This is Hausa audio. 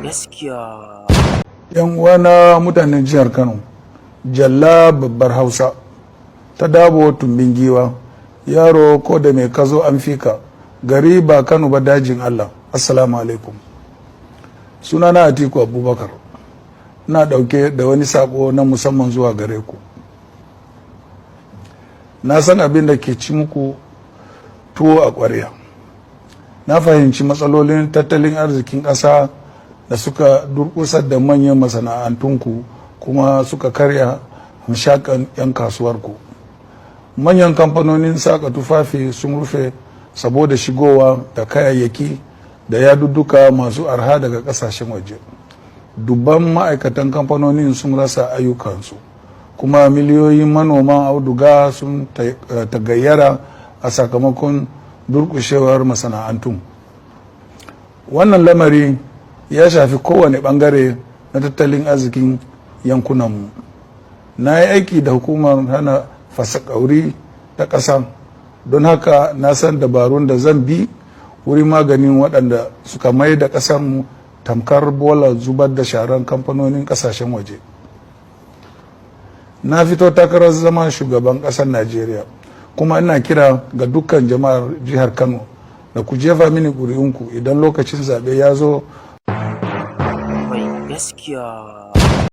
Gaskiya. Yan uwana mutanen jihar Kano, jalla babbar Hausa ta dabo tumbin giwa, yaro ko da mai kazo an fika gari ba Kano ba dajin Allah. Assalamu alaikum. Sunana Atiku Abubakar. Ina dauke da wani sako na musamman zuwa gare ku. Na san abin da ke ci muku tuwo a ƙwarya. Na fahimci matsalolin tattalin arzikin ƙasa da suka durƙusar da manyan masana'antunku kuma suka karya hamshakan 'yan kasuwarku. Manyan kamfanonin saka tufafi sun rufe saboda shigowa da kayayyaki da yadudduka masu arha daga kasashen waje. Dubban ma'aikatan kamfanonin sun rasa ayyukansu, kuma miliyoyin manoman auduga sun tagayyara a sakamakon durkushewar masana'antun. Wannan lamari ya shafi kowane bangare na tattalin arzikin yankunanmu. Na yi aiki da hukumar hana fasakauri ta ƙasa, don haka na san dabarun da zan bi wurin maganin waɗanda suka mai da ƙasarmu tamkar bola zubar da sharan kamfanonin ƙasashen waje. Na fito takarar zama shugaban ƙasar Najeriya, kuma ina kira ga dukkan jama'ar jihar Kano da ku jefa mini ƙuri'unku idan lokacin zaɓe ya zo. Mai gaskiya.